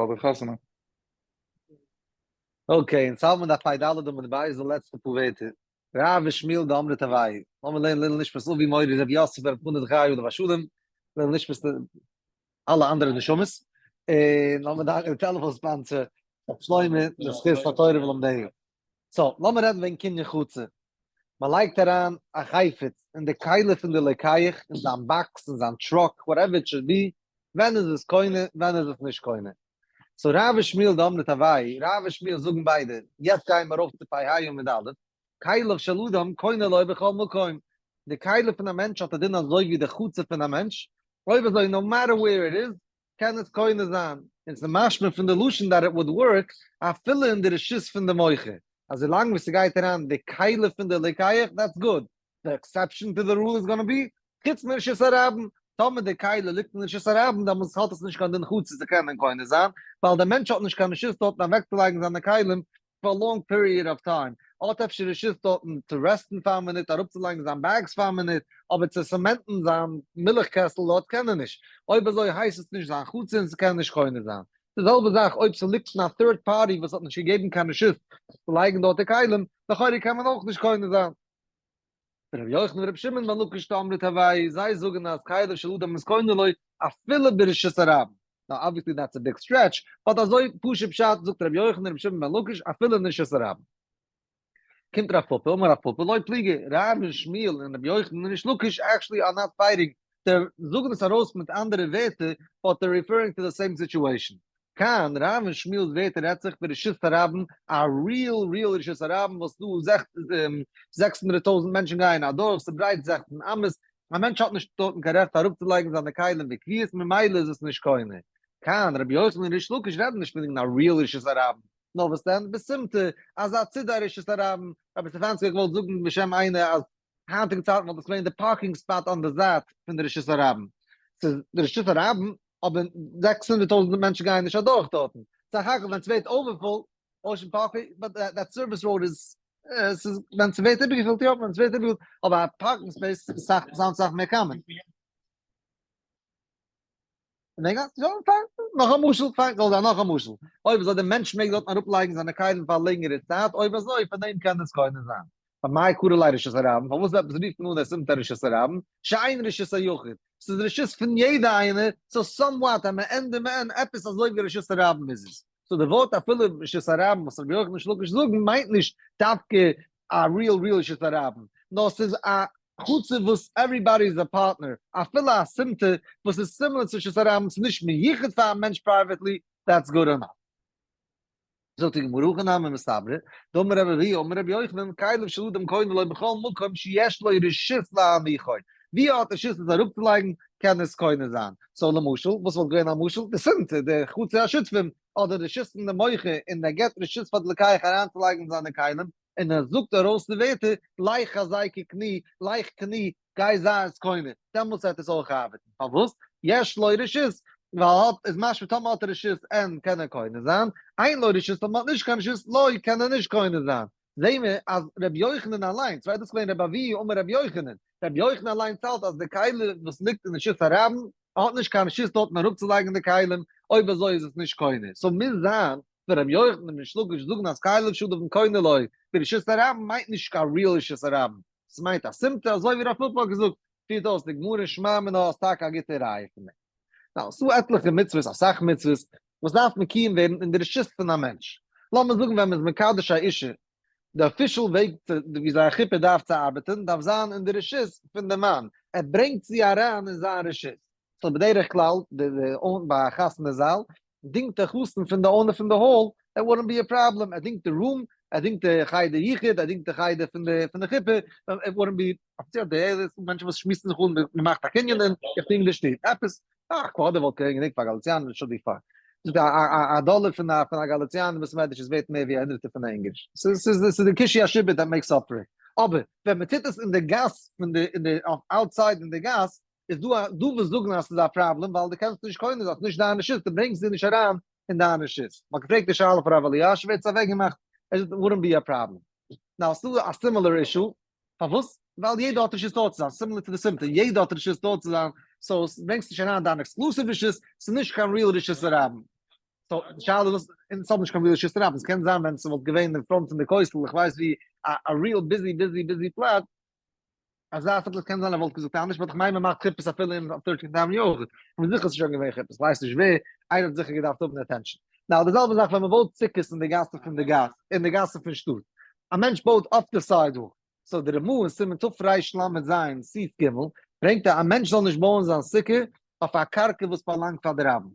ביי די חתונה. Okay, אונז האלט מען דף פ"ד עמוד ב' די לעצטע פאר ווערטער. רב ושמואל דאמרי תרוייהו. לאמיר לערנען לעילוי נשמת אבי מורי רבי יוסף ברב חנא זכרי' עליו השלום, לעילוי נשמת אלע אנדערע נשמות, און לאמיר דאנקען די טעלעפאן sponsor רבי שלמה לזכות התורה ולומדיה. So, לאמיר רעדן וועגן קנין חצר. מען לייגט אריין א חפץ אין די כלי פון די לוקח, אין זיין box, אין זיין truck, whatever it should be, ווען איז עס קונה, ווען איז עס נישט קונה. So רב ושמואל דאמרי תרוייהו, רב און שמואל זאגן ביידע, יעצט גייען מיר ארויף צו פ"ה עמוד א', כליו של אדם קונה לו בכל מקום, די כלי פון א מענטש האט א דין אזוי ווי די חצר פון א מענטש, אויב אזוי no matter where it is, קען עס קונה זיין, און ס'איז משמע פון די לשון that it would work אפילו אין די רשות פון די מוכר, אז ווילאנג ווי ס'גייט אריין די כלי פון די לוקח that's good, די exception to the rule is gonna be, חוץ מרשות הרבים, טאמער די כלי ליגט אין רשות הרבים דעמאלטס האט עס נישט קיין דין חצר צו קענען קונה זיין, ווייל דער מענטש האט נישט קיין רשות דארטן אוועקצולייגן זיינע כלים פאר א long period of time, ער האט אפשר רשות דארטן צו rest ן פאר א מינוט, אראפצולייגן זיין bags פאר א מינוט, אבער צו cement ן זיין מילך קעסטל דארט קען ער נישט, אויב אזוי הייסט עס נישט זיין חצר און ס'קען נישט קונה זיין. די זעלבע זאך אויב ס'ליגט אין א third party וואס האט נישט געגעבן קיין רשות צו לייגן דארט די כלים, לכאורה קען מען אויך נישט קונה זיין. רבי יוחנן ורבי שמעון בן לקיש דאמרי תרוייהו, זיי זאגן אז כליו של אדם איז קונה לו אפילו ברשות הרבים. Now obviously that's a big stretch, but אזוי פשוט פשט זאגט רבי יוחנן און רבי שמעון בן לקיש אפילו אין רשות הרבים. קומט רב פפא, אמר רב פפא לא פליגי, רב און שמואל און רבי יוחנן און ריש לקיש actually are not fighting, זיי זאגן עס ארויס מיט אנדערע ווערטער, but they're referring to the same situation. כאן, רב און שמואל'ס ווערטער רעדט זיך ברשות הרבים, א real real רשות הרבים וואס דא 600,000 מענטשן גייען אדורך, ס'ברייט 16 אמות, א מענטש האט נישט דארטן קיין רעכט אראפצולייגן זיינע כלים בקביעות ממילא איז עס נישט קונה. כאן, רבי יוחנן און ריש לקיש רעדן נישט פון א real רשות הרבים, נאר וואס דען, בסימטא, אזא צידי רשות הרבים, רבי סטעפאנסקי האט געוואלט זאגן בשם איינער אז היינטיגע צייטן וואלט עס געווען די parking spot אן די זייט פון די רשות הרבים, ס'איז די רשות הרבים אבער 600,000 מענטשן גייען נישט אדורך דארטן, סך הכל ווען ס'ווערט overfull, Ocean Parkway, but that service road איז, ס'איז ווען ס'ווערט איבערגעפילט יא, ווען ס'ווערט איבערגעפילט, אבער א parking space איז סאך sound סאך מער common. נאך א משל, פיין, זאל זיין נאך א משל. אויב אזוי דער מענטש מעג דארטן אראפלייגן זיינע כלים פאר א לענגערע צייט, אויב אזוי פאר דעם קען עס קונה זיין. במאי קרי ליה רשות הרבים, פארוואס עפעס רופט מען אן דער סימטא רשות הרבים? שאין רשות היחיד, ס'איז רשות פון יעדע איינער, so somewhat א מעין דמעין עפעס אזוי ווי רשות הרבים איז עס. So די ווארט אפילו רשות הרבים וואס רבי יוחנן ריש לקיש זאגן מיינט נישט דווקא א real real רשות הרבים, נאר ס'איז א חצר וואס everybody איז א פארטנער, אפילו א סימטא וואס איז similar צו רשות הרבים, ס'איז נישט מיוחד פאר א מענטש privately, that's good enough. זאגט די גמרא הכי נמי מסתברא, דאמר רבי אבהו אמר רבי יוחנן, כליו של אדם קונה לו בכל מקום שיש לו רשות להניחו, ווי ער האט רשות עס אראפצולייגן קען עס קונה זיין, so למשל, וואס וואלט געווען א משל? די סימטא, די חצר השותפים, אדער רשות פון די מוכר און ער געבט רשות פאר די לוקח אריינצולייגן זיינע כלים, און ער זאגט ארויס די ווערטער, לך חזק וקני, לך קני, גיי זיי עס קונה, דעמאלטס וועט עס אויך ארבעטן, פארוואס? יש לו רשות, ווייל האט, איז משמע טאמער האט ער רשות אין קען ער קונה זיין, אין לו רשות טאמער האט נישט קיין רשות לא קען ער נישט קונה זיין, זעהן מיר אז ר' יוחנן אליינס, ווער איז דאס געווען רבי אבהו אמר רבי יוחנן, רבי יוחנן אליינס האלט אז די כלי וואס ליגט אין רשות הרבים האט נישט קיין רשות דארטן אראפצולייגן די כלים, אויב אזוי איז עס נישט קונה, so מוז זיין ווען רבי יוחנן און ריש לקיש זאגן אז כליו של אדם קונה לו ברשות הרבים מיינט נישט קיין real רשות הרבים, ס'מיינט א סימטא אזוי ווי רב פפא האט געזאגט, פירט אויס די גמרא שמע מינה האסט טאקע א גוטע ראיה פון דעם. Now, ס'דא עטליכע מצוות, אסאך מצוות, וואס דארף מקוים ווערן אין די רשות פון א מענטש. לאמיר זאגן ווען מ'איז מקדש א אישה, די official וועג ווי זייער חופה דארף צו ארבעטן, דארף זיין אין די רשות פון די מאן, ער ברענגט זי אריין אין זיין רשות. So בדרך כלל, די די ביי א חתונה זאל, דינגט דער חתן פון די owner פון די hall, it wouldn't be a problem, ער דינגט די room, ער דינגט די חדר יחוד, ער דינגט די חדר פון די פון די חופה, it wouldn't be, אפיציעל די מענטשן וואס שמועסן זיך אן, מען מאכט א קנין און איך דינג די שטוב, עפעס, א quarter וואלט געווען גענוג פאר גאליציאנער, should be fine. זאגט א א א דאלער פון א פון א גאליציאנער בית מדרש איז ווערט מער ווי א הונדערטער פון א אונגאריש. ס'איז ס'איז ס'איז די קושי השעבוד that makes up for it. אבער ווען מען טוט עס אין די גאס פון די אין די outside אין די גאס, איז דא א דא וואס זאגן אז ס'איז א פראבלעם ווייל דו קענסט נישט קונה זיין, ס'איז נישט דיין רשות, דו ברענגסט זי נישט אריין אין דיין רשות. מ'האט געפרעגט די שאלה פאר רב אלישיב, ער האט עס אוועקגעמאכט, ער זאגט wouldn't be a problem. Now ס'דא א similar issue, פארוואס? ווייל יעדער האט רשות דארט צו זיין, similar to די סימטא, יעדער האט רשות דארט צו זיין, so ברענגסט נישט אריין דיין exclusive רשות, ס'איז נישט קיין real רשות הרבים. So, די שאלה איז וואס, אונז האבן נישט קיין real רשות הרבים, ס'קען זיין ווען ס'וואלט געווען אין front פון די כותל, איך ווייס ווי, א real busy busy busy פלאץ, אזא סארט פלאץ קען זיין ער וואלט געזאגט אנדערש, but איך מיין מ'מאכט חופות אפילו אין 13th Avenue אויך, איך בין זיכער ס'איז שוין געווען חופות, כ'ווייס נישט ווער, איינער האט זיכער געדארפט האבן attention. Now די זעלבע זאך ווען מ'בויט סוכות אין די גאסן פון די גאס, אין די גאסן פון שטאט, א מענטש בויט אויף די sidewalk, so די רמ"א אין סימן תרל"ז סעיף ג' ברענגט ער א מענטש זאל נישט בויען זיין סוכה אויף א קרקע וואס באלאנגט פאר די רבים.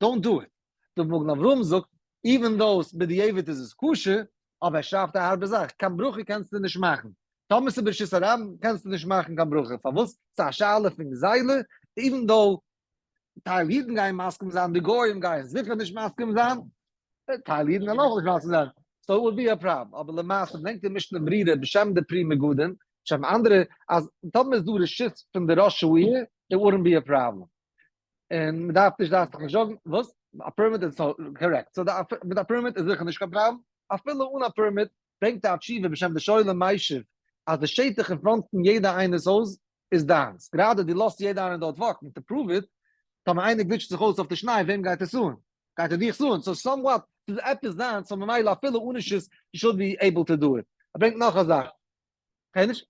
Don't do it. דער מגן אברהם זאגט, even though בדיעבד איז עס כשר, אבער ער שרייבט א הארבע זאך, קיין ברכה קענסטו נישט מאכן. טאמער ס'איז ברשות הרבים קענסטו נישט מאכן קיין ברכה. פארוואס? ס'איז א שאלה פון גזילה, even though טייל אידן גייען מסכים זיין, די גוים גייען זיכער נישט מסכים זיין, טייל אידן וועלן אויך נישט מסכים זיין, so it would be a problem, אבער למעשה ברענגט די משנה ברורה בשם די פרי מגדים, בשם אנדערע, אז טאמער איז דא רשות פון די ראש העיר, it wouldn't be a problem. און מען דארף נישט דארפסט דיך נישט זארגן, וואס? א permit איז correct, so מיט א permit איז זיכער נישט קיין פראבלעם, אפילו אן א permit ברענגט א תשובה בשם די שואל ומשיב אז די שטח אין front פון יעדע איינער'ס הויז איז דיינס, גראדע דו לאזט יעדע איינער דארט walk ן, to prove it, טאמער איינער גליטשט זיך אויס אויף די שניי וועם גייט עס אן? גייט ער דיך sue ען? So somewhat ס'איז עפעס דיינס, so ממילא אפילו אן רשות you should be able to do it. ער ברענגט נאך א זאך. קען נישט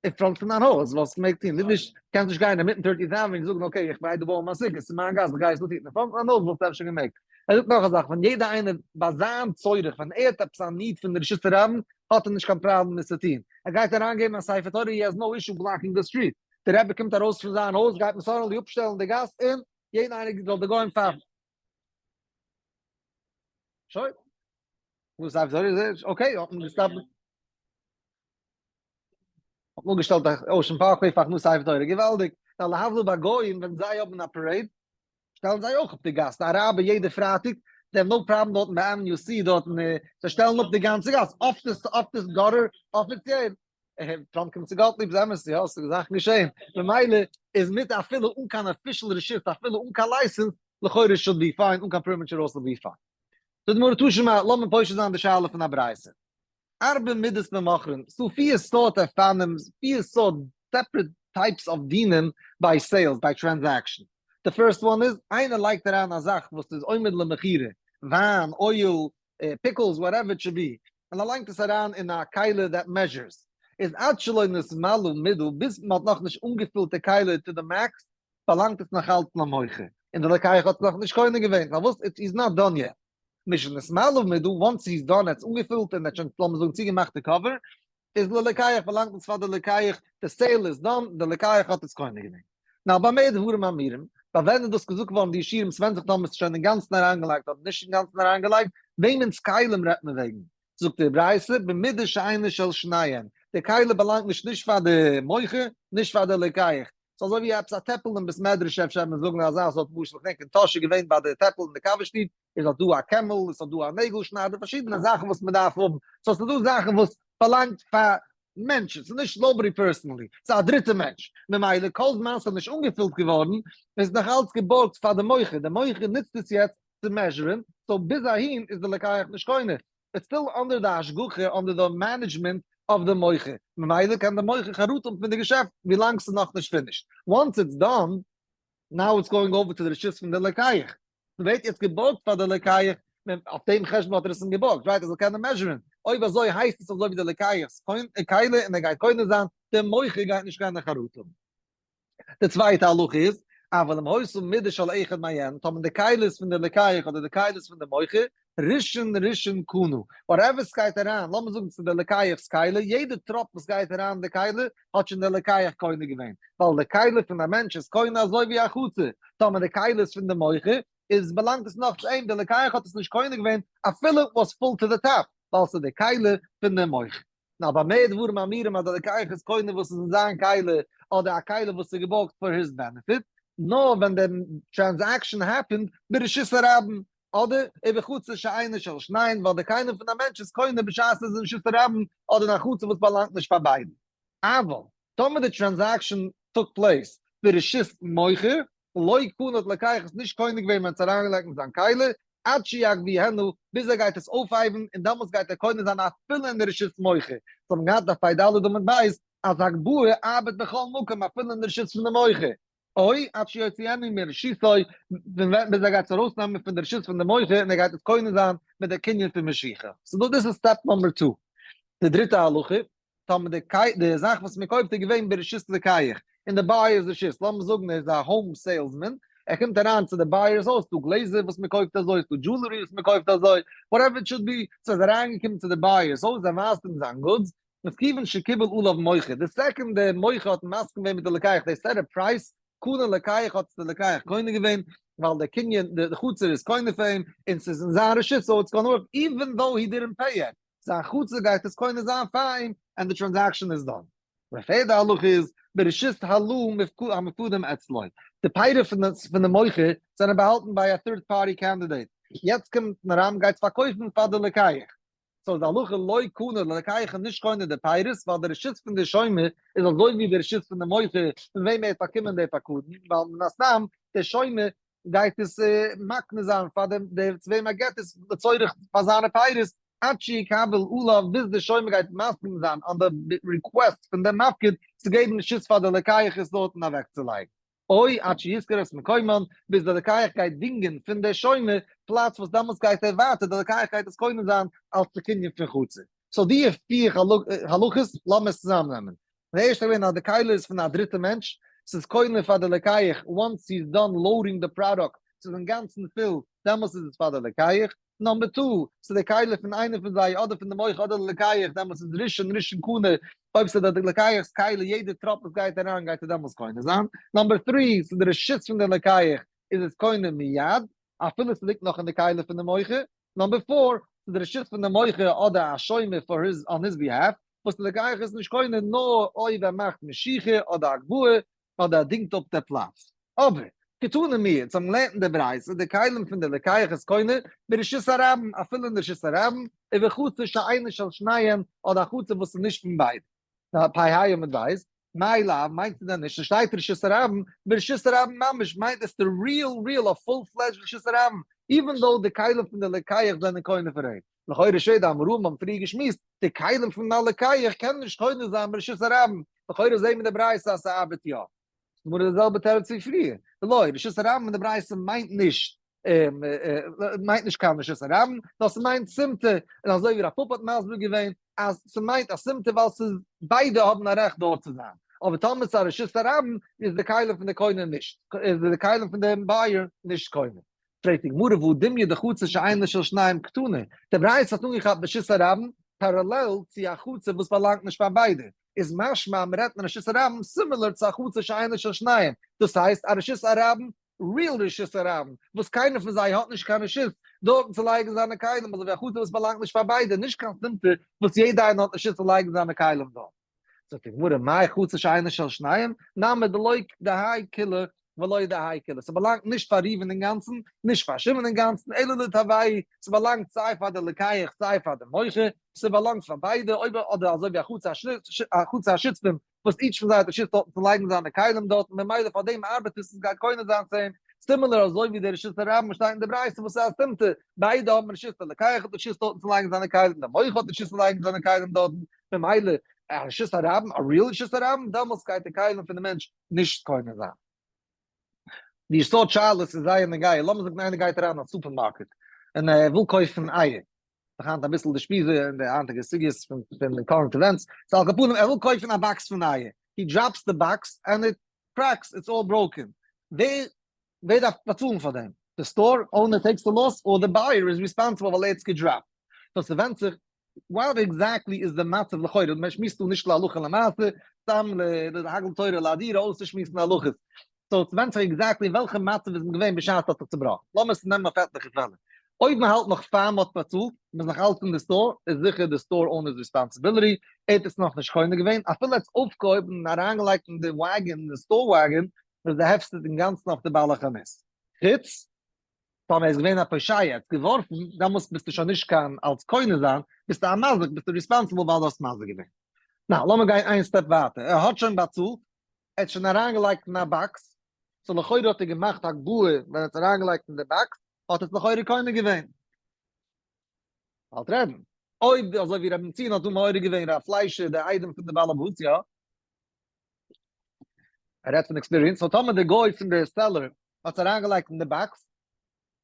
אין front פון דיין הויז וואלסט געמעגט טון, נישט קענסט נישט גיין אינמיטן 30th Avenue און זאגן okay איך גיי דא בויען מיין סוכה, ס'איז מיין גאס איך גיי עס דא טון, אין front פון דיין הויז וואלסטו אפשר געמעגט. ער זאגט נאך א זאך, ווען יעדער איינער ביי זיין צורך, ווען ער האט עפעס א need פון די רשות הרבים, האט ער נישט קיין פראבלעם עס צו טון. ער גייט אריינגעבן א ספר תורה, he has no issue blocking the street. דער רבי קומט ארויס פון זיין הויז גייט מען suddenly אפשטעלן די גאס און יעדער איינער זאל די גוים פייפן. שוין. וואס ספר תורה איז okay האט מען געסטאפט. האט מען אפגעשטעלט א Ocean Parkway פאר הכנסת ספר תורה, געוואלדיג! ווייל להבדיל ביי גוים ווען זיי האבן א parade שטעלן זיי אויך אפ די גאס, די אראבער יעדע פרייטאג, זיי האבן no problem דארטן ביי Avenue C דארטן, זיי שטעלן אפ די גאנצע גאס, אויף די אויף די gutter אפיציעל, טראמפ קומט צו גאטליב'ס אמת, יא ס'איז זאכן געשען, ממילא איז מיט אפילו אן קיין official רשות אפילו אן קיין license, לכאורה should be fine, אן קיין permit should also be fine. זאגט די גמרא תא שמע, לאמיר פושט זיין די שאלה פון א ברייתא. ארבע מידות במוכרין, ס'דא פיר סארט אופנים, פיר סארט separate types of דינים ביי sales, ביי transaction. די first one איז, איינער לייגט אריין א זאך וואס איז עומד למכירה, וויין, oil, pickles, whatever it should be, און ער לייגט עס אריין אין א כלי that measures, איז עד שלא נתמלאה מידה, ביז מען האט נאכנישט אנגעפילט די כלי to the max, באלאנגט עס נאכאלץ למוכר, און די לוקח האט עס נאכנישט קונה געווען, פארוואס? It's is not done yet. משנתמלאה מידה, once he's done, ער האט עס אנגעפילט און ער האט שוין לאמיר זאגן צוגעמאכט די cover, איז ללוקח באלאנגט עס פאר די לוקח, די sale איז done, די לוקח האט עס קונה געווען. Now במה דברים אמורים, ביי ווען איז דאס געזאגט געווארן די שיעורים ס'ווענדט זיך טאמער ס'איז שוין אינגאנצן אריינגעלייגט אדער נישט אינגאנצן אריינגעלייגט, וועמענס כלים רעדט מען וועגן? זאגט די ברייתא, במידה שאינה של שניהם, די כלי באלאנגט נישט נישט פאר די מוכר נישט פאר די לוקח, ס'איז אזוי ווי עפעס א טעפל אין בית מדרש אפשר וועט מען זאגן אזא סארט משל, איך דענק אין טאהש איז געווען ביי די טעפל אין די קאווע שטוב, איז דארט דא א קעמל, עס האט דא א נעגל שניידער, פארשידענע זאכן וואס מען דארף האבן, so ס'איז דא זאכן וואס באלאנגט פאר מענטשן, ס'איז נישט nobody personally, ס'איז א דריטע מענטש, ממילא כל זמן ס'איז נישט אנגעפילט געווארן, איז נאך אלץ געבארגט פאר די מוכר, די מוכר נוצט עס יעצט צו measure ן, so ביז אהין איז די לוקח נישט קונה, it's still under די השגחה, under די management of די מוכר, ממילא קען די מוכר חרטה האבן פון די געשעפט ווילאנג ס'איז נאכנישט finished, once it's done, now it's going over to די רשות פון די לוקח, ס'ווערט יעצט געבארגט פאר די לוקח, אויף דעם חשבון האט ער עס אים געבארגט, right, ער זאל קענען measure ן, אויב אזוי הייסט עס אזוי ווי די לוקח'ס כלי און ער גייט קונה זיין, די מוכר גייט נישט קיין חרטה האבן. די צווייטע הלכה איז, אבל אם היתה מידה של אחד מהן, טאמער די כלי איז פון די לוקח אדער די כלי איז פון די מוכר, ראשון ראשון קנה, whatever סגייט אריין, לאמיר זאגן צו די לוקח'ס כלי, יעדע טראפ וואס גייט אריין אין די כלי האט שוין די לוקח קונה געווען, ווייל די כלי פון א מענטש איז קונה אזוי ווי א חצר, טאמער די כלי איז פון די מוכר, איז באלאנגט עס נאך צו אים, די לוקח האט עס נישט קונה געווען אפילו was full to the top, ווייל ס'איז די כלי פון די מוכר. נאר במה דברים אמורים אז די לוקח איז קונה וואס איז אין זיין כלי אדער א כלי וואס איז געבארגט for his benefit, נאר ווען די transaction happened ברשות הרבים, אדער ובחצר שאינה של שניהם ווייל די כלי פון א מענטש איז קונה בשעת עס איז אין רשות הרבים אדער אין א חצר וואס באלאנגט נישט פאר ביידן. אבל טאמער די transaction took place ברשות מוכר, לא קנה האט לוקח עס נישט קונה געווען ווען עס אריינגעלייגט אין זיין כלי, עד שיגביהנו, ביז ער גייט עס אויפהייבן, און דעמאלטס גייט ער קונה זיין אפילו אין די רשות מוכר. זיי האבן געהאט דף פ"ד עמוד ב' אז הגבהה ארבעט בכל מקום אפילו אין די רשות פון די מוכר. או עד שיוציאנו מרשותו, פון ווען ביז ער גייט עס ארויסנעמען פון די רשות פון די מוכר און ער גייט עס קונה זיין מיט די קנין פון משיכה. so דא דאס איז step number two. די דריטע הלכה, טאמער די קיי די זאך וואס מען קויפט איז געווען ברשות לוקח, אין די buyer's רשות, לאמיר זאגן ער איז א home salesman, ער קומט אריין צו די buyer's הויז, ס'דא גלעזער וואס מען קויפט אזוי, ס'דא jewelry וואס מען קויפט אזוי, whatever it should be, ס'איז אריינגעקומען צו די buyer's הויז, ער ווייזט אים זיין goods, איז כיוון שקיבל עליו מוכר, די second דער מוכר האט מסכים געווען מיט די לוקח, they set a price, קנה לוקח האט עס די לוקח קונה געווען, ווייל דער קנין, די חצר איז קונה פאר אים, און ס'איז אין זיין רשות, so it's gonna work, even though he didn't pay yet, זיין חצר גייט עס קונה זיין פאר אים, and די transaction איז done. די פערדע הלכה איז, ברשות הלוה המפקדים אצלו, די פירות פון די מוכר זענען באהאלטן ביי א third party candidate, יעצט קומט און רמ גייט עס פארקויפן פאר די לוקח, so איז די הלכה לא קנה לוקח נישט קונה די פירות ווייל די רשות פון די שומר איז אזוי ווי די רשות פון די מוכר פון וועם ער האט באקומען די פקדון, ווייל מן הסתם די שומר גייט עס מקנה זיין פאר דעם דער צו וועם ער געבט עס לצורך פאר זיינע פירות עד שיקבל עליו ביז די שומר גייט מסכים זיין אן די request פון דעם מפקיד צו געבן רשות פאר די לוקח עס דארטן אוועקצולייגן. או עד שישכור את מקומן, ביז דער לוקח גייט דינגען פון דער שומר פלאץ וואס דעמאלטס גייט ער ווייטער, דער לוקח גייט עס קונה זיין אלס די קנין פון חצר. so די פיר הלכות לאמיר עס צוזאמנעמען. די ערשטע איז געווען אז די כלי איז פון א דריטע מענטש, ס'איז קונה פאר די לוקח once he is done loading the product, ס'איז אינגאנצן פול, דעמאלטס איז עס פאר די לוקח. number two, ס'איז די כלי פון איינער פון זיי, אדער פון די מוכר אדער די לוקח, דעמאלטס איז ראשון ראשון קונה, אויב ס'איז די לוקח'ס כלי, יעדע טראפ וואס גייט אריין גייט ער דעמאלטס קונה זיין. number three, ס'איז די רשות פון די לוקח, איז עס קונה מיד, אפילו ס'ליגט נאך אין די כלי פון די מוכר. number four, ס'איז די רשות פון די מוכר אדער א שומר for his on his behalf, וואס די לוקח איז נישט קונה נאר אויב ער מאכט משיכה אדער הגבהה, אדער ער דינגט אפ די פלאץ. אבער, קתני מיהת, צום לערנען די ברייתא, די כלים פון די לוקח איז קונה ברשות הרבים, אפילו אין רשות הרבים, ובחצר שאינה של שניהם, אדער א חצר וואס איז נישט פון ביידע. פ"ה עמוד ב', מאי לאו, מיינט עס דען נישט, ס'שטייט רשות הרבים, ברשות הרבים ממש מיינט עס די real real א full fledged רשות הרבים, even though די כלים פון די לוקח זענען קונה פאר אים. לכאורה שווער די אמוראים האבן פריער געשמועסט, די כלים פון א לוקח קענען נישט קונה זיין ברשות הרבים, לכאורה זעהן מיר די ברייתא אז ס'ארבעט יא. גמרא די זעלבע תירוץ ווי פריער, לא, רשות הרבים אין די ברייתא מיינט נישט מיינט נישט קיין רשות הרבים, נאר ס'מיינט סימטא, און אזוי ווי רב פפא האט מסביר געווען אז ס'מיינט א סימטא ווייל ס'איז ביידע האבן א רעכט דארט צו זיין, אבער טאמער ס'איז א רשות הרבים איז די כלים פון די קונה נישט, איז די כלים פון די buyer נישט קונה. פרעגט די גמרא והא דומיא דחצר שאינה של שניהם קתני, די ברייתא האט אנגעכאפט רשות הרבים parallel צו א חצר וואס באלאנגט נישט פאר ביידע, איז משמע אז מ'רעדט אין רשות הרבים similar צו א חצר שאינה של שניהם, דאס הייסט א רשות הרבים, real רשות הרבים, וואס קיינער פון זיי האט נישט קיין רשות דארטן צו לייגן זיינע כלים, אזוי ווי א חצר וואס באלאנגט נישט פאר ביידע, נישט קיין סימטא וואס יעדע איינער האט רשות צו לייגן זיינע כלים דארט. זאגט די גמרא, מאי חצר שאינה של שניהם, נמי דלא דהאי כולה ולא דהאי כולה, ס'באלאנגט נישט פאר ראובן אינגאנצן, נישט פאר שמעון אינגאנצן, אלא לתרוייהו, ס'באלאנגט סיי פאר די לוקח סיי פאר די מוכר, ס'באלאנגט פאר ביידע, אויב אדער אזוי ווי א חצר השותפים וואס each פון זיי האט רשות דארטן צו לייגן זיינע כלים דארטן, ממילא פאר דעם ארבעט עס, עס גייט קונה זיין צו אים, similar אזוי ווי די רשות הרבים וואס שטייט אין די ברייתא וואס איז א סימטא, ביידע האבן רשות, די לוקח האט רשות דארטן צו לייגן זיינע כלים, די מוכר האט רשות צו לייגן זיינע כלים דארטן, ממילא א רשות הרבים, א real רשות הרבים, דעמאלטס גייט די כלים פון די מענטש נישט קונה זיין. די סארט שאלות איז זייער נוגע, לאמיר זאגן איינער גייט אריין אין א סופערמארקעט און ער וויל קויפן אייער, זיך היינט אביסל די שפיזע אין די היינטיגע סוגיות פון פון current events, so על כל פנים ער וויל קויפן א box פון אייער, he drops the box and it cracks, it's all broken, ווער ווער דארף באצאלן פאר דעם? די store owner takes the loss or the buyer is responsible ווייל ער האט עס געדראפט? so ס'ווענדט זיך what exactly איז די מצב לכאורה, מען שמועסט דא נישט להלכה למעשה, סתם להגדיל תורה ולהאדירה אויסצושמועסן הלכות, so ס'ווענדט זיך exactly אין וועלכע מצב איז מען געווען בשעת ס'האט זיך צובראכן, לאמיר עס נעמען אויף עטליכע פעלער, אויב מען האלט נאך פאר מען האט באצאלט, מען איז נאך אלץ אין די store, איז זיכער די store owner's responsibility, ער האט עס נאכנישט קונה געווען, אפילו ער האט עס אויפגעהויבן און אריינגעלייגט אין די wagon, אין די store wagon, איז די הפסד אינגאנצן אויף די בעל החנות. חוץ טאמער איז געווען א פושע ער האט געווארפן, דעמאלטס ביסטו שוין נישט קיין אלס קונה זיין, ביסטו א מזיק, ביסטו responsible ווייל דו האסט מזיק געווען. now לאמיר גיין איין step ווייטער, ער האט שוין באצאלט, ער האט שוין אריינגעלייגט אין א box, so לכאורה האט ער געמאכט הגבהה ווען ער האט עס אריינגעלייגט אין די box, האט עס לכאורה קונה געווען. באלד רעדן. אויב אזוי ווי ר' בנציון האט דא מעורר געווען ר' פליישער דער איידעם פון די בעל הבית, יא? ער רעדט פון experience, so טאמער די גוי פון די seller האט עס אריינגעלייגט אין די box,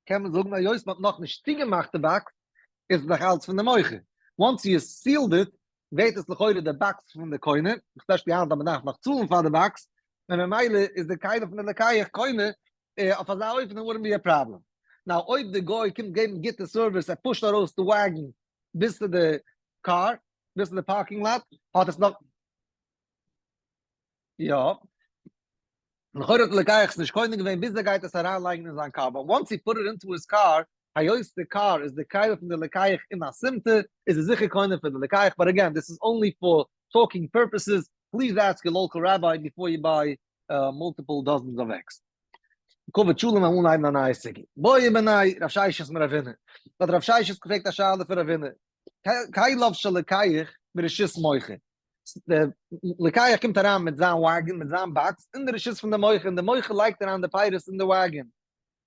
קען מען זאגן היות מען האט נאכנישט צוגעמאכט די box, איז עס נאך אלץ פון די מוכר. Once you sealed it, ווערט עס לכאורה די box פון די קונה, especially היינט אז מען דארף נאך צאלן פאר די box, און ממילא איז די כלי פון די לוקח קונה אויף אזא אופן wouldn't be a problem. Now אויב די גוי קומט געבן גוטע service, ער push ט ארויס די wagon ביז צו די קאר, ביז צו די parking lot, האט עס נאך. יא. לכאורה האט לוקח עס נישט קונה געווען ביז ער גייט עס אריינלייגן אין זיין קאר, but once he put it into his car, היות די קאר איז די כלי פון די לוקח אין א סימטא, איז ער זיכער קונה פון די לוקח, but again, this is only for talking purposes, please ask your local rabbi before you buy multiple dozens of eggs. כבוד שלום און אנהייבן א נייע סוגיא. בעי מיניה רב ששת מרב הונא. האט רב ששת געפרעגט א שאלה פון רב הונא. כליו של לוקח ברשות מוכר. דער לוקח קומט אריין מיט זיין wagon, מיט זיין box, אין די רשות פון די מוכר, און די מוכר לייגט אריין די פירות אין די wagon.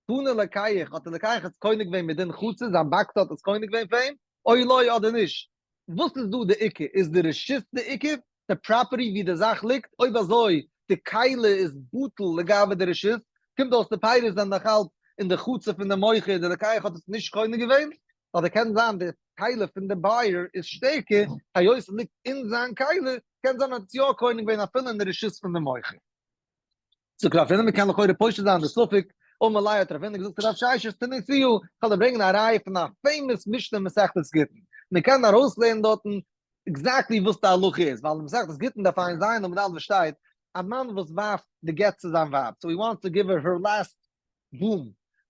קנה לוקח, האט דער לוקח עס קונה געווען מדין חצר, זיין box האט עס קונה געווען פאר אים, או לא אדער נישט. וואס איז דא די עיקר? איז די רשות די עיקר? די property ווי די זאך ליגט? אויב אזוי, די כלי איז בטל לגבי די רשות, קומט אויס די פירות זענען נאך אלץ אין די חצר פון די מוכר, די לוקח האט עס נישט קונה געווען, אדער קען זיין די כלי פון די buyer איז שטערקער, היות עס ליגט אין זיין כלי, קען זיין האט עס יא קונה געווען אפילו אין די רשות פון די מוכר. זאגט רב הונא מ'קען לכאורה פושט זיין די ספק, אמר ליה האט רב הונא געזאגט צו רב ששת תניתוה, כ'וועל דיר ברענגען א ראיה פון א famous משנה אין מסכת גיטין, מ'קען ארויסלערנען דארטן exactly וואס די הלכה איז, ווייל אין מסכת גיטין דף ע"ז עמוד א' שטייט, א מאן וואס ווארפט די גט צו זיין ווייב, so he wants to give her her last boom,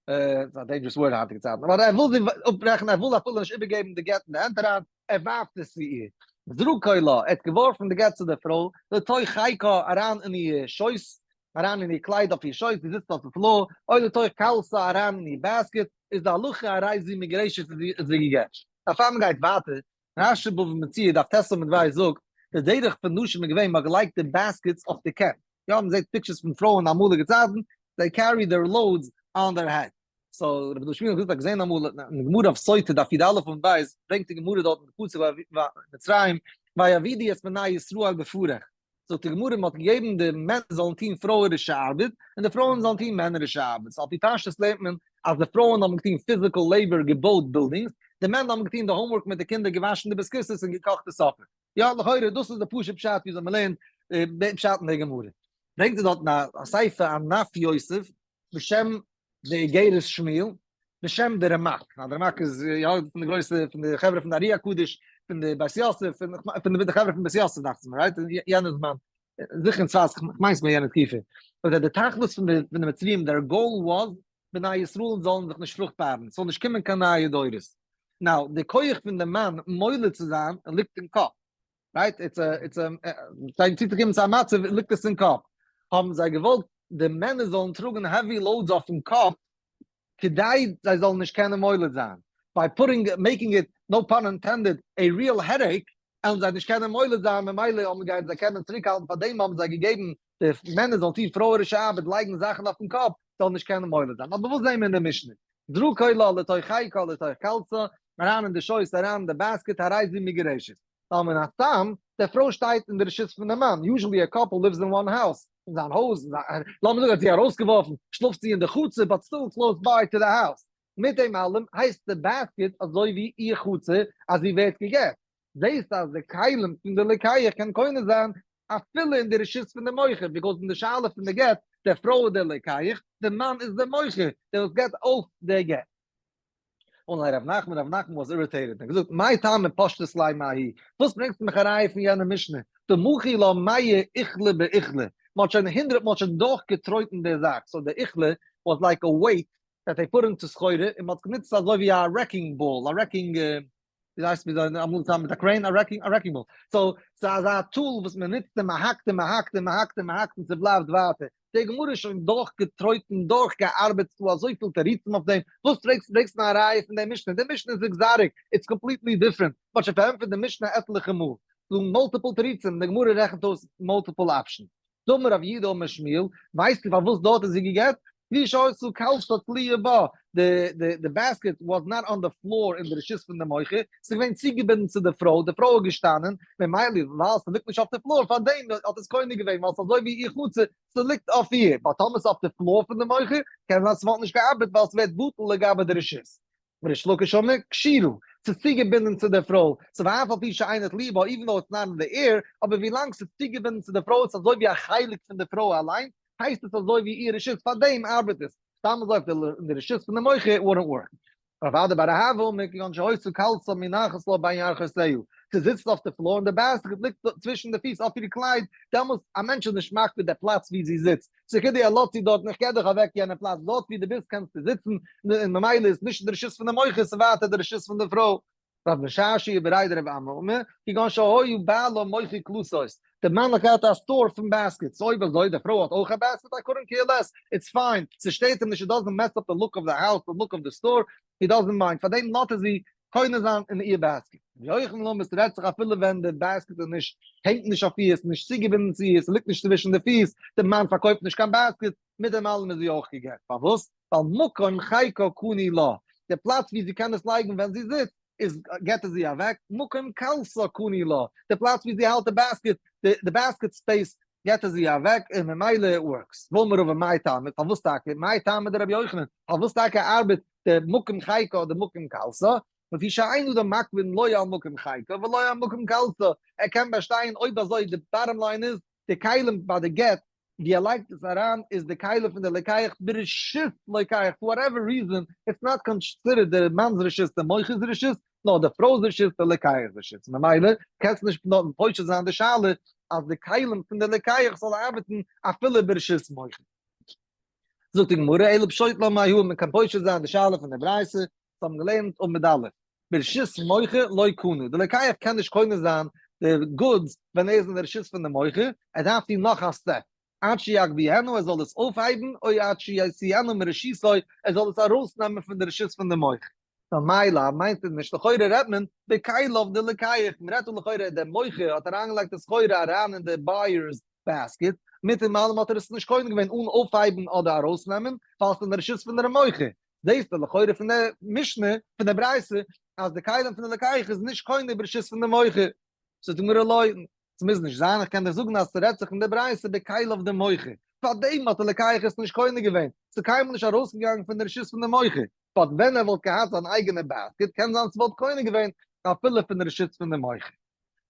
ס'איז א dangerous word היינטיגע צייטן, אבער ער וויל זי אפברעכן, ער וויל אפילו נישט איבערגעבן די גט אין די הענט אריין, ער ווארפט עס צו איר. זרקו לה, ער האט געווארפן די גט צו די פרוי, לתוך חיקה, אריין אין איר שויס, אריין אין איר קלייד אויף איר שויס, זי זיצט אויפן floor, או לתוך קלסה, אריין אין איר basket, איז די הלכה הרי זו מגורשת איז זי גע'גט. נאר פאר מ'גייט ווייטער, רשי בבא מציעא דף ט' עמוד ב' זאגט, די דרך פון נשים איז געווען מ'האט געלייגט די baskets אויף די קעפ, יא מ'זעט pictures פון פרויען אמאליגע צייטן, they carry their loads on their head. So רבי דוד שמואל האט געזאגט האט געזען אמאל אין גמרא אויף סוטה דף י"א עמוד ב', ברענגט די גמרא דארטן די פסוק מצרים ויעבידו את בני ישראל בפרך, זאגט די גמרא מ'האט געגעבן די מענער זאלן טון פרויערישע ארבעט און די פרויען זאלן טון מענערישע ארבעט, so על פי פשטות לערנט מען אז די פרויען האבן געטון physical labor געבויט buildings, די מענער האבן געטון די homework מיט די קינדער געוואשן די בית הכסא'ס און געקאכט די supper. יא לכאורה דאס איז די פשוט פשט וויאזוי מ'לערנט פשט אין די גמרא. ברענגט ער דארטן א ספר ענף יוסף בשם די איגרת שמואל, בשם די רמק, די רמק איז יא פון די גרויסע פון די חברה פון די ארי הקדוש, פון די בית יוסף, פון די חברה פון בית יוסף דאכט זיך מיר, right? יענע זמן, זיכער אין צפת, כ'מיין ס'געווען יענע תקופה. אבער די תכלית פון די פון די מצריים, their goal was, בני ישראל זאלן זיך נישט פרוכטבארן, ס'זאל נישט קומען קיין נייע דורות. Now, די כח פון די מאן מוליד צו זיין ליגט אין קאפ. Right? It's a, it's a, זיי צוצוקומען צו א מצב ליגט עס אין קאפ. האבן זיי געוואלט די מענער זאלן טראגן heavy loads אויפן קאפ כדי זיי זאלן נישט קענען מוליד זיין. By putting, making it, no pun intended, a real headache, עלן זיי נישט קענען מוליד זיין ממילא האבן גייען זיי קענען צוריקהאלטן פארדעם האבן זיי געגעבן די מענער זאלן טון פרויערישע ארבעט לייגן זאכן אויפן קאפ זאלן נישט קענען מוליד זיין. אבער וואס זעהן מיר אין די משנה? זרקו לה לתוך חיקה לתוך קלסה, אריין אין די שויס אריין אין די basket הרי זו מגורשת. ווייל מן הסתם, די פרוי שטייט אין די רשות פון די מאן, usually a couple lives in one house, אין זיין הויז, לאמיר זאגן האט זי ארויסגעווארפן, שלאפט זי אין די חצר but still close by to the house. מיט דעם אלעם הייסט די basket אזוי ווי איר חצר אז זי ווערט גע'גט. זעהסט אז די כלים פון די לוקח קען קונה זיין אפילו אין די רשות פון די מוכר, because אין די שאלה פון די גט, די פרוי איז די לוקח, די מאן איז די מוכר, דער וואס געבט אויף די גט. אמר ליה רב נחמן, רב נחמן was irritated, און געזאגט, מאי טעמא פשטת ליה מההיא, וואס ברענגסטו מיך א ראיה פון יענע משנה, דמחו לה מאה איכלי באיכלי, מען האט שוין הונדרעט מאל שוין דורכגעטרויטן די זאך, so די איכלי was like a weight that they put into סחורה, און מען האט עס גענוצט אזוי ווי א wrecking ball, א wrecking, ווי הייסט ווי זיי אמאל צוזאמען מיט א crane, א wrecking, א wrecking ball, so ס'איז אזא tool וואס מען נוצט און מען האקט און מען האקט און מען האקט און מען האקט און ס'בלייבט ווייטער. די גמרא איז שוין דורכגעטרויטן, דורכגעארבעט, ס'דא אזויפיל תירוצים אויף דעם, וואס פרעגסטו ברענגסט מיר א ראיה פון די משנה, די משנה איז exotic, it's completely different, מ'האט שוין פארענטפערט די משנה עטליכע מאל, ס'דא multiple תירוצים, די גמרא רעכנט אויס multiple options. דאמר רב יהודה אמר שמואל, ווייסטו פארוואס דארט איז זי גע'גט? והוא שהיתה קלתה תלויה בה, די די די basket was not on the floor אין די רשות פון די מוכר, ס'איז געווען צוגעבינדן צו די פרוי, די פרוי איז געשטאנען, ממילא ווייל ס'ליגט נישט אויף די floor פאר דעם האט עס קונה געווען ווייל ס'איז אזוי ווי איר חצר, ס'ליגט אויף איר, but טאמער ס'איז אויף די floor פון די מוכר, קען זיין ס'וואלט נישט געארבעט ווייל ס'ווערט בטל לגבי די רשות. ריש לקיש אמר, קשירה, ס'איז צוגעבינדן צו די פרוי, so ואף על פי שאינה תלויה בה, even though it's not in the air, אבער ווילאנג ס'איז צוגעבינדן צו די פרוי איז עס אזוי ווי א חלק פון די פרוי אליין, הייסט עס אזוי ווי איר רשות, פארדעם ארבעט עס, סתם אזוי אויף די רשות פון די מוכר wouldn't work. רב אדא בר אהבה אמר, כגון שהיתה קלתה מונחת לה בין ירכותיה, ס'זיצט אויף די floor און די basket ליגט צווישן די פיס אויף איר קלייד, דעמאלס א מענטש איז נישט מקפיד די פלאץ ווי זי זיצט, ס'כדי ער לאזט זי דארטן, איך געב דיך אוועק יענע פלאץ, דארט ווי דו ביסט קענסטו זיצן, און ממילא איז נישט די רשות פון די מוכר, ס'איז ווייטער די רשות פון די פרוי. רב משרשיא בריה דרב אמי אמר, כגון שהיה בעלה מוכר קלתות, די מאן האט געהאט א store פון baskets, אויב אזוי די פרוי האט אויך א basket, I couldn't care less, it's fine, ס'שטערט אים נישט, it doesn't mess up the look of the house, the look of the store, he doesn't mind, פארדעם לאזט ער זי קונה זיין אין איר basket. רבי יוחנן אמר, ס'רעדט זיך אפילו ווען די basket איז נישט, הענגט נישט אויף איר, ס'איז נישט צוגעבינדן צו איר, ס'ליגט נישט צווישן די פיס, די מאן פארקויפט נישט קיין basket, מיט דעם אלעם איז זי אויך גע'גט. פארוואס? ווייל מקום חיקה קנוי לה, די פלאץ ווי זי קען עס לייגן ווען זי זיצט, איז געט ער זי אוועק, מקום קלתה קנוי לה, די פלאץ ווי זי האלט די basket, די basket space געט ער זי אוועק, און ממילא it works. ואמר רבא מאי טעמא, פארוואס טאקע? מאי טעמא דרבי יוחנן, פארוואס טאקע ארבעט די מקום חיקה אדער מקום קלתה? לפי שאין אדם מקפיד לא על מקום חיקה ולא על מקום קלתה, ער קען באשטיין אויב אזוי די bottom line איז די כלים ביי די גט ווי ער לייגט עס אריין איז די כלים פון די לוקח ברשות לוקח for whatever reason it's not considered די מאנ'ס רשות די מוכר'ס רשות נאר די פרוי'ס רשות די לוקח'ס רשות ממילא קענסטו נישט פושט זיין די שאלה אז די כלים פון די לוקח זאל ארבעטן אפילו ברשות מוכר. זאגט די גמרא אלא פשוט לה מיהא מען קען פושט זיין די שאלה פון די ברייתא, זיי האבן געלערנט עמוד א', ברשות מוכר לא קנה, די לוקח קען נישט קונה זיין די goods ווען ער איז אין די רשות פון די מוכר, ער דארף טון נאך א step, עד שיגביהנו ער זאל עס אויפהייבן, או עד שיוציאנו מרשותו ער זאל עס ארויסנעמען פון די רשות פון די מוכר. מאי לאו מיינט עס נישט, לכאורה רעדט מען בכליו דלוקח, מען רעדט דא לכאורה דער מוכר האט אריינגעלייגט די סחורה אריין אין די buyer's basket, מיט דעם אלעם האט ער עס נישט קונה געווען אן אויפהייבן אדער ארויסנעמען, ווייל עס איז אין די רשות פון דער מוכר. זעסטו לכאורה פון די משנה, פון די ברייתא, אז די כלים פון די לוקח איז נישט קונה ברשות פון די מוכר. זאגט די גמרא לא, ס'מוז נישט זיין, איך קען דיך זאגן אז ס'רעדט זיך אין די ברייתא בכליו דמוכר, פארדעם האט די לוקח עס נישט קונה געווען, ס'איז קיינמאל נישט ארויסגעגאנגען פון די רשות פון די מוכר, but ווען ער וואלט געהאט זיין אייגענע basket קען זיין ס'וואלט קונה געווען אפילו פון די רשות פון די מוכר.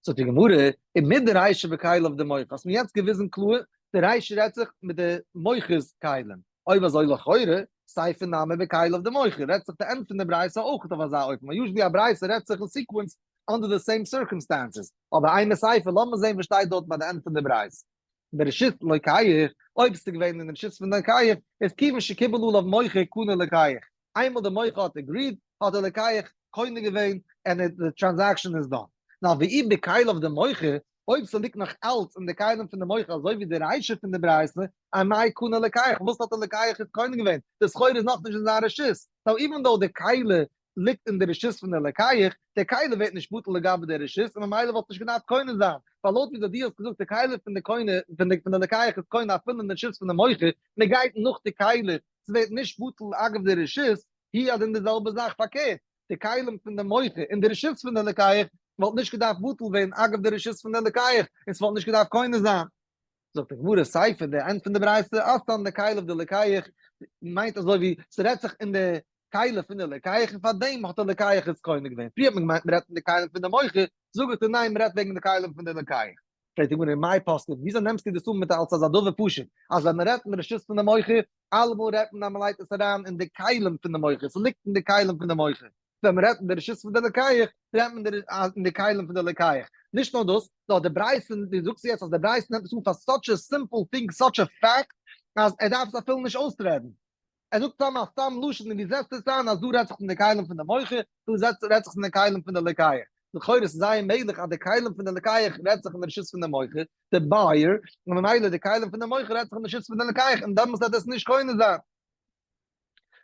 זאגט די גמרא, ומדרישא בכליו דמוכר, האסט מיר יעצט געוויזן קלאר, די רישא רעדט זיך מיט די מוכר'ס כלים, אויב אזוי לכאורה, סיפא נמי בכליו דמוכר, רעדט זיך די end פון די ברייתא אויך אויף אזא אופן, ווייל usually א ברייתא רעדט זיך אין sequence under the same circumstances, אבער אימא סיפא, לאמיר זען וואס שטייט דארט ביי די end פון די ברייתא. ברשות לוקח, אויב ס'איז געווען אין רשות פון די לוקח, איז כיוון שקיבל עליו מוכר קנה לוקח, איינמאל די מוכר האט agreed, האט די לוקח קונה געווען and the transaction is done. Now ואי בכליו דמוכר, אויב ס'ליגט נאך אלץ אין די כלים פון די מוכר אזוי ווי די רישא פון די ברייתא, אמאי קנה לוקח, וואס האט די לוקח איז קונה געווען? די סחורה איז נאכנישט אין זיין רשות. Now even though די כלי ליגט אין די רשות פון די לוקח, די כלי ווערט נישט בטל לגבי די רשות און ממילא וואלט נישט געדארפט קונה זיין, ווייל לויט ווי דו האסט געזאגט די כלי פון די קונה פון די פון די לוקח איז קונה אפילו אין די רשות פון די מוכר, מען גייט נאך די כלי, ס'ווערט נישט בטל אגב די רשות, הוא הדין די זעלבע זאך פארקערט, די כלים פון די מוכר אין די רשות פון די לוקח וואלט נישט געדארפט בטל ווערן אגב די רשות פון די לוקח און ס'וואלט נישט געדארפט קונה זיין. זאגט די גמרא סיפא די end פון די ברייתא אתאן דכליו דלוקח מיינט אזוי ווי ס'רעדט זיך אין די כלי פון די לוקח און פארדעם האט די לוקח עס קונה געווען, פריער האט מען געמיינט מ'רעדט פון די כלים פון די מוכר, זאג איך דיר ניין מ'רעדט וועגן די כלים פון די לוקח. פרעגט די גמרא מאי פסקת וויאזוי נעמסטו דאס אן מיט אלס אזא דבר פשוט אז ווען מ'רעדט אין רשות פון די מוכר אלעמאל רעדט מען אז מ'לייגט עס אריין אין די כלים פון די מוכר, ס'ליגט אין די כלים פון די מוכר, ווען מ'רעדט אין די רשות פון די לוקח רעדט מען אין די כלים פון די לוקח. נישט נאר דאס, נאר די ברייתא, דו זאגסט יעצט אז די ברייתא נעמט עס אן פאר such a simple thing, such a fact, אז ער דארף עס אפילו נישט אויסרעדן. ער זאגט סתם א סתם לשון און דו זעצט עס איין אז דא רעדט זיך פון די כלים פון די מוכר, דא זעצט רעדט זיך פון די כלים פון די לוקח. לכאורה איז זייער מעגליך אז די כלים פון די לוקח רעדט זיך אין די רשות פון די מוכר, די buyer, און ממילא די כלים פון די מוכר רעדט זיך אין די רשות פון די לוקח און דעמאלס וועט עס נישט קונה זיין.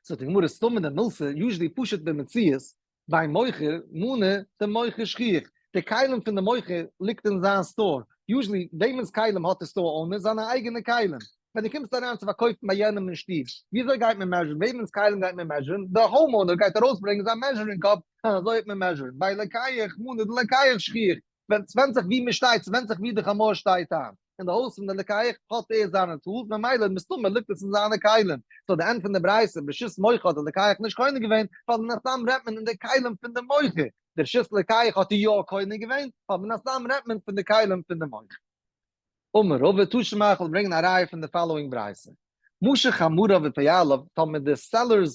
זאגט די גמרא סתמא דמילתא, usually פשוט במציאות, בי מוכר מנא דמוכר שכיח, די כלים פון די מוכר ליגט אין זיין store, usually וועמענס כלים האט די store owner? זיינע אייגענע כלים. ווען דו קומסט אריין צו פארקויפן ביי יענעם אין שטוב, וויאזוי גייט מען measure ן? וועמענס כלים גייט מען measure ן? די homeowner גייט ארויסברענגען זיין measuring cup און אזוי וועט מען measure ן. ביי לוקח מנה דלוקח שכיח, ווען ס'ווענדט זיך ווי מ'שטייט, ס'ווענדט זיך ווי די חמור שטייט איין. אין די הויז פון די לוקח האט ער זיינע tools, ממילא מסתמא ליגט עס אין זיינע כלים. so די end פון די ברייתא, ברשות מוכר האט די לוקח נישט קונה געווען, ווייל מן הסתם רעדט מען אין די כלים פון די מוכר. די רשות לוקח האט ער יא קונה געווען, ווייל מן הסתם רעדט מען פון די כלים פון די מוכר. אמר רבא תא שמע איך וועל ברענגען א ראיה פון די following ברייתא. משך חמוריו ופועליו, טאמער די seller's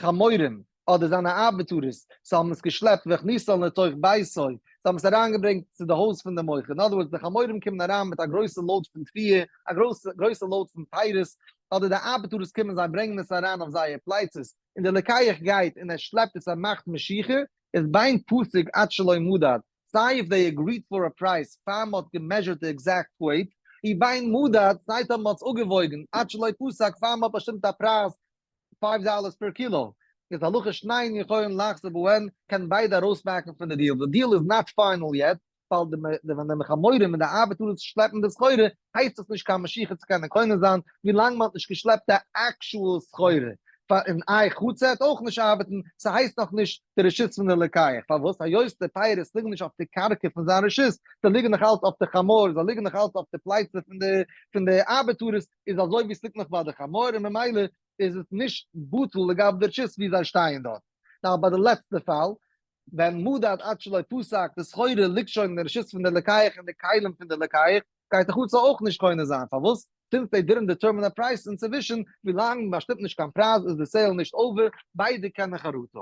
חמורים אדער זיינע ארבעטארערס, זיי האבן עס געשלעפט והכניסן לתוך ביתו, זיי האבן עס אריינגעברענגט צו די הויז פון די מוכר, in other words די חמורים קומען אריין מיט א גרויסע load פון תבואה, א גרויסע load פון פירות, אדער די ארבעטארערס קומען זיי ברענגען עס אריין אויף זייער פלייצעס, און די לוקח גייט און ער שלעפט עס ער מאכט משיכה, איז בין פסק עד שלא מדד, סיי if they agreed for a price פאר מ'האט גע measure ט די exact weight, ובין מדד, סיי טאמער מ'האט עס אפגעוואויגן עד שלא פסק פאר מ'האט באשטימט א פרייז five dollars per kilo, איז הלכה שניהן יכולין לחזור בהן, קענען ביידע ארויסבעקן פון די deal, די deal איז not final yet, ווייל די ווען די חמורים און די ארבעטארס שלעפן די סחורה הייסט עס נישט קיין משיכה צו קענען קונה זיין ווילאנג מ'האט נישט געשלעפט די actual סחורה, פאר און איי חצי העט אויך נישט ארבעטן, ס'הייסט נאך נישט די רשות פון די לוקח, פארוואס? היות די פירות ליגן נישט אויף די קרקע פון זיין רשות, זיי ליגן נאך אלץ אויף די חמור, זיי ליגן נאך אלץ אויף די פלייצע פון די פון די ארבעטארס, איז אזוי ווי ס'ליגט נאך ביי די חמור און ממילא איז עס נישט בטל לגבי די רשות ווי זיי שטייען דארט. נאר ביי די לעצטע פאל, ווען מדד עד שלא פסק, די סחורה ליגט שוין אין די רשות פון די לוקח און די כלים פון די לוקח, גייט די חצר אויך נישט קונה זיין, פארוואס? since they didn't determine a price אינצווישן, ווילאנג מען באשטימט נישט קיין פרייז איז די sale נישט over, ביידע קענען חרטה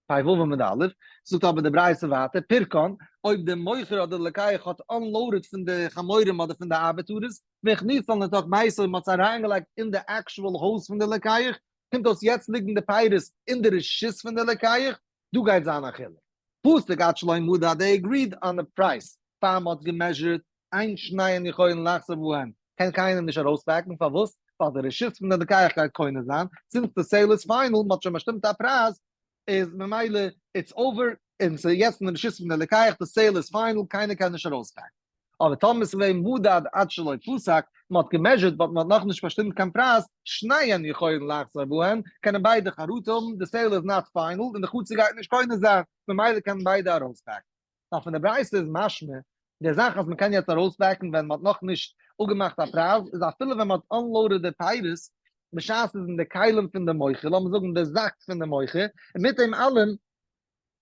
האבן. פ"ו עמוד א', זאגט אבער די ברייתא ווייטער, פירקן, אויב דער מוכר אדער לוקח האט unloaded פון די חמורים אדער פון די ארבעטארעס, והכניסן לתוך ביתו און מען האט עס אריינגעלייגט אין די actual הויז פון די לוקח, קומט אויס יעצט ליגן די פירות אין די רשות פון די לוקח, דא גייט זיין א חילוק. פסק עד שלא מדד they agreed on the price פאר מ'האט גע measure ט אין שניהן יכולין לחזור בהן קען קיינער נישט ארויסבעקן פארוואס ווייל די רשות פון די לוקח גייט קונה זיין since די sale איז final מ'האט שוין באשטימט א פרייז איז ממילא it's over און ס'איז יעצט אין די רשות פון די לוקח די sale איז final קיינער קען נישט ארויסבעקן. אבער טאמער ס'איז געווען מדד עד שלא פסק, מ'האט גע measure ט but מ'האט נאכנישט באשטימט קיין פרייז, שניהן יכולין לחזור בהן, קענען ביידע חרטה האבן, די sale איז not final און די חצר גייט נישט קונה זיין, ממילא קענען ביידע ארויסבעקן. נאר פון די ברייתא איז משמע, די זאך אז מ'קען יעצט ארויסבעקן ווען מ'האט נאכנישט אפגעמאכט א פרייז, איז אפילו ווען מ'האט unloaded די פירות, בשעת ס'איז אין די כלים פון די מוכר, לאמיר זאגן די זאק פון די מוכר, און מיט דעם אלעם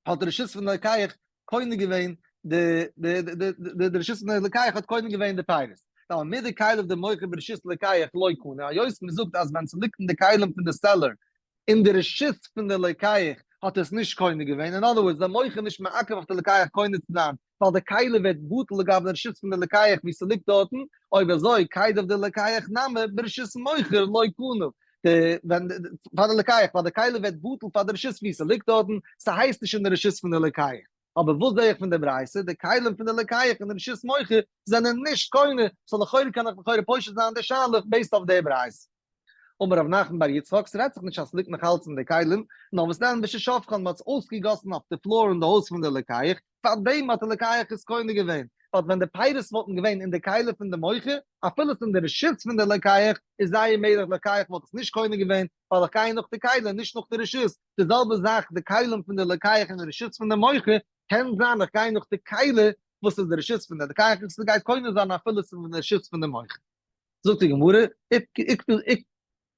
האט די רשות פון די לוקח קונה געווען די די די די רשות פון די לוקח האט קונה געווען די פירות. ווייל מיט די כלים די מוכר ברשות לוקח לא קנה, היות מען זאגט אז ווען ס'ליגט אין די כלים פון די seller אין די רשות פון די לוקח האט עס נישט קונה געווען, in other words די מוכר נישט מעכב אויף די לוקח קונה צו זיין ווייל די כלי ווערט בטל לגבי די רשות פון די לוקח ווי ס'ליגט דארטן, אויב אזוי כליו דלוקח נמי ברשות מוכר לא קנה, די ווען פאר די לוקח ווייל די כלי ווערט בטל פאר די רשות ווי ס'ליגט דארטן, ס'הייסט נישט אין די רשות פון די לוקח. אבער וואס זעה איך פון די ברייתא, די כלים פון די לוקח און די רשות מוכר זענען נישט קונה, so לכאורה קען איך לכאורה פושט זיין די שאלה based אויף די ברייתא. אמר רב נחמן בר יצחק, ס'רעדט זיך נישט אז ס'ליגט נאך אלץ אין די כלים, נאר וואס דען בששפכן, מ'האט עס אויסגעגאסן אויף די floor אין די הויז פון די לוקח, פארדעם האט די לוקח עס קונה געווען, ווייל ווען די פירות וואלטן געווען אין די כלים פון די מוכר, אפילו עס אין די רשות פון די לוקח, איז זייער מעגליך לוקח וואלט עס נישט קונה געווען, ווייל איך גיי נאך די כלים נישט נאך די רשות, די זעלבע זאך די כלים פון די לוקח און די רשות פון די מוכר, קען זיין איך גיי נאך די כלי וואס איז די רשות פון די לוקח, און ס'גייט קונה זיין אפילו עס איז אין די רשות פון די מוכר. זאגט די גמרא,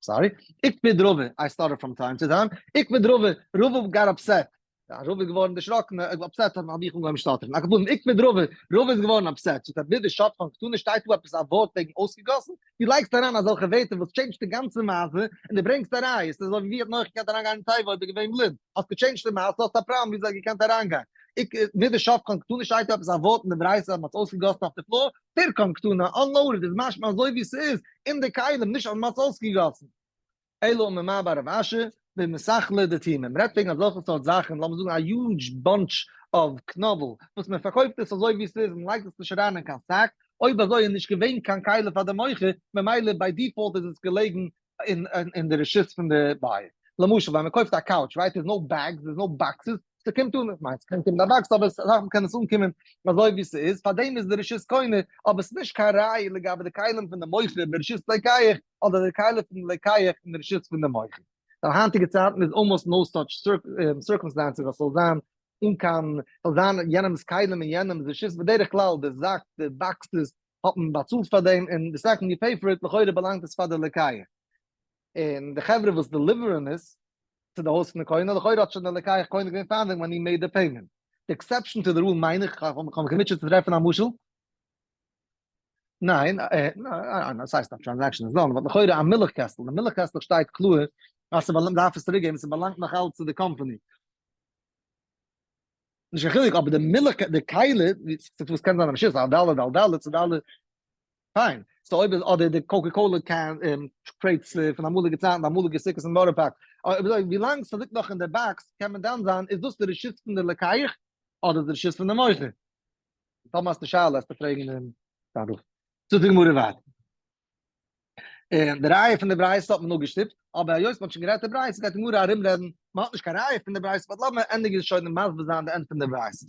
sorry, איקפד רבא, I stutter from time to time, איקפד רבא, רבא got upset, רבא איז געווארן דערשראקן, upset האב איך אנגעהויבן שטאטערן, על כל פנים איקפד רבא, רבא איז געווארן upset, זאגט ער, מדשפכן קתני שטייט דא עפעס א ווארט וועגן אויסגעגאסן? דו לייגסט אריין אזעלכע ווערטער וואס change ט די גאנצע מעשה, און דו ברענגסט א ראיה, ס'איז אזוי ווי ווי האט נח געקענט אריינגיין אין תיבה אויב ער איז געווען בלינד? האסט גע change ט די מעשה, האסט א פראבלעם ווי אזוי ער האט געקענט אריינגיין. מדשפכן קתני שטייט דא עפעס א ווארט אין די ברייתא אז מ'האט עס אויסגעגאסן אויף די floor? פירקן קתני, unloaded איז משמע אזוי ווי ס'איז אין די כלים, נישט אז מ'האט עס אויסגעגאסן. אלא אמר מר בר רב אשי, במסכלא דתומי. מ'רעדט וועגן אזעלכע סארט זאכן, לאמיר זאגן א huge bunch of קנאבל, וואס מ'פארקויפט עס אזוי ווי ס'איז, מ'לייגט עס נישט אריין אין קיין זאק, אויב אזוי איז נישט געווען קיין כלי פאר די מוכר, ממילא by default איז עס געלעגן אין די רשות פון די buyer. למשל ווען מען קויפט א couch, right, איז no bags, איז no boxes, ס'קומט אן, איך מיין ס'קען קומען א באקס אבער אסאך מאל קען עס אנקומען אזוי ווי ס'איז, פארדעם איז די רשות קונה, אבער ס'איז נישט קיין ראיה לגבי די כלים פון די מוכר ברשות לוקח, אדער די כלים פון די לוקח אין רשות פון די מוכר. ווייל היינטיגע צייטן איז almost no such circumstances אז ס'זאל זיין אן קיין, ס'זאל זיין יענעמ'ס כלים און יענעמ'ס רשות, בדרך כלל די זאק, די boxes, האט מען באצאלט פאר דעם, און די second you pay for it, לכאורה באלאנגט עס פאר די לוקח. און די חברה וואס deliver ען עס צו די הויז פון די קונה, לכאורה האט שוין די לוקח קונה געווען פארדעם ווען he made the payment. די exception to the rule מיין איך, כ'האב מיך געמוטשעט צו טרעפן א משל. ניין, ניין, עס הייסט א transaction איז done, but לכאורה א מילך קעסטל, די מילך קעסטל שטייט קלאר אז ס'באלאנגט, מ'דארף עס צוריק געבן, ס'באלאנגט נאך אלץ צו די קאמפאני. נישט קיין חילוק, אבער די מילך, די כלי, וואס קען זיין א רשות, א ד' על ד', צו ד', פיין, so אויב איז אדער די Coca Cola can crates פון אמאליגע צייטן, די אמאליגע סוכות אין בארא פארק, אויב ווי לאנג ס'ליגט נאך אין די באקס קען מען דן זיין איז דאס די רשות פון די לוקח אדער די רשות פון די מוכר. טאמער האסטו שאלה וועסטו פרעגן דעם רב. זאגט די גמרא ווייטער. און די ראיה פון די ברייתא האט מען אפגעשטופט, אבער היות מ'האט שוין גערעדט די ברייתא גייט די גמרא ארומרעדן, מ'האט נישט קיין ראיה פון די ברייתא but לאמיר ענדיגן שוין און מסביר זיין די end פון די ברייתא.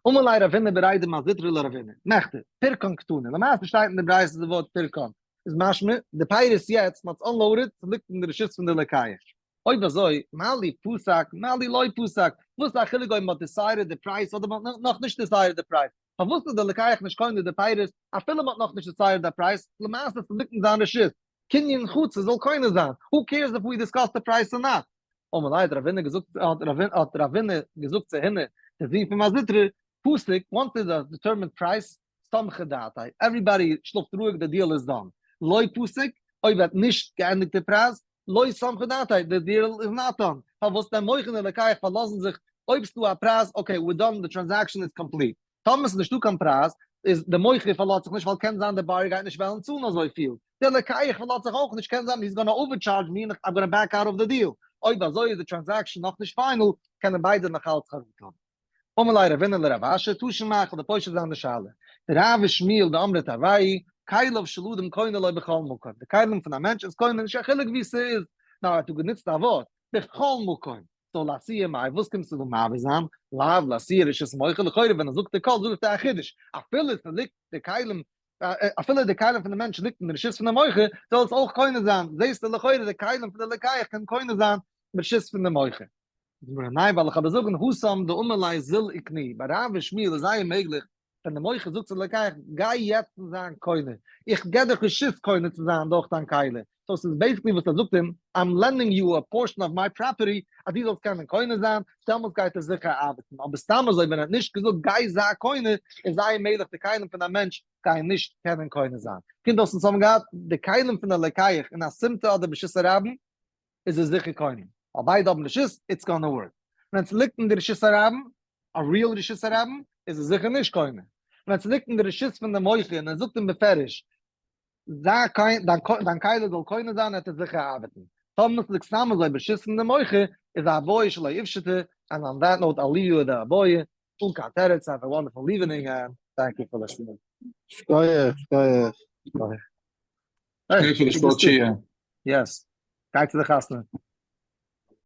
אמר ליה רב הונא בריה דמר זוטרא לרב הונא, מכדי, פירקן קתני, למעשה שטייט אין די ברייתא די ווארט פירקן, איז משמע, די פירות יעצט, מ'האט עס unloaded, ס'ליגט אין די רשות פון די לוקח. אויב אזוי, מה לי פסק, מה לי לא פסק, וואס איז א חילוק אויב מ'האט decided די פרייז אדער מ'האט נאכנישט decided די פרייז? פארוואס איז די לוקח נישט קונה די פירות אפילו מ'האט נאכנישט decided די פרייז? למעשה ס'ליגט אין זיין רשות, קנין חצר זאל קונה זיין, who cares if we discuss the price or not? אמר ליה האט רב הונא געזאגט האט רב הונא געזאגט צו הונא דער זון פון מר זוטרא, פסק, once there's a determined price, סמכא דעתיה, everybody שלאפט רואיג די deal איז done, לא פסק, אויב ער האט נישט געענדיגט די פרייז, לא סמכא דעתיה, די deal איז not done, פארוואס דען מוכר און לוקח פארלאזן זיך אויב ס'דא א פרייז, okay we're done די transaction איז complete, טאמער ס'איז נישטא קיין פרייז איז די מוכר פארלאזט זיך נישט ווייל קען זיין די buyer גייט נישט וועלן צאלן אזויפיל, די לוקח פארלאזט זיך אויך נישט קען זיין he's gonna overcharge me און I'm gonna back out of the deal, אויב אזוי איז די transaction נאכנישט final קענען ביידע נאכאלץ חרטה האבן. אמר ליה רבינא לרב אשי, תא שמע, כ'וועל דיר פושט זיין די שאלה. דרב ושמואל דאמרי תרוייהו, כליו של אדם קונה לו בכל מקום, די כלים פון א מענטש איז קונה נישט קיין חילוק וואו ס'איז, נאר ער האט דא גענוצט א ווארט, בכל מקום, so לאתויי מאי, וואס קומסטו דא מעביר זיין, לאו לאתויי רשות מוכר, לכאורה ווען ער זאגט די כל זאגט ער א חידוש, אפילו ס'ליגט די כלים, אפילו די כלים פון די מענטש ליגט אין די רשות פון די מוכר, זאל עס אויך קונה זיין, זעסטו לכאורה די כלים פון די לוקח קען קונה זיין ברשות פון די מוכר. זאגט ניין ווייל איך האב זאגן התם דאמר ליה זיל וקני, ביי רב ושמואל איז זייער מעגליך ווען די מוכר זאגט צו לוקח גיי יעצט און זיין קונה, איך געב דיך רשות קונה צו זיין דורך דיין כלי, so ס'איז basically וואס ער זאגט אים, I'm lending you a portion of my property אז דו זאלסט קענען קונה זיין, דעמאלטס גייט עס זיכער ארבעטן, אבער סתם אזוי ווען ער האט נישט געזאגט גיי זיי קונה, איז זייער מעגליך די כלים פון א מענטש גייען נישט קענען קונה זיין. קומט אויס אונז האבן געהאט די כלים פון די לוקח אין א סימטא אדער ברשות הרבים, איז עס זיכער קונה, ווייל ביידע האבן רשות, it's gonna work. ווען ס'ליגט אין די רשות הרבים, א real רשות הרבים, איז עס זיכער נישט קונה. ווען ס'ליגט אין די רשות פון די מוכר און ער זאגט אים בפירוש, זיי קיין, דיין דיין כלי זאל קונה זיין, וועט עס זיכער ארבעטן. טאמער ס'ליגט סתם אזוי ברשות פון די מוכר, איז א בעיא שלא איפשטה, and on that note I'll leave you with א בעיא, אן קיין תירוץ, have a wonderful evening and thank you for listening. שכוח, שכוח. שכוח. שכוח פאר די שפארט שיעור. Yes. גיי צו די חתונה.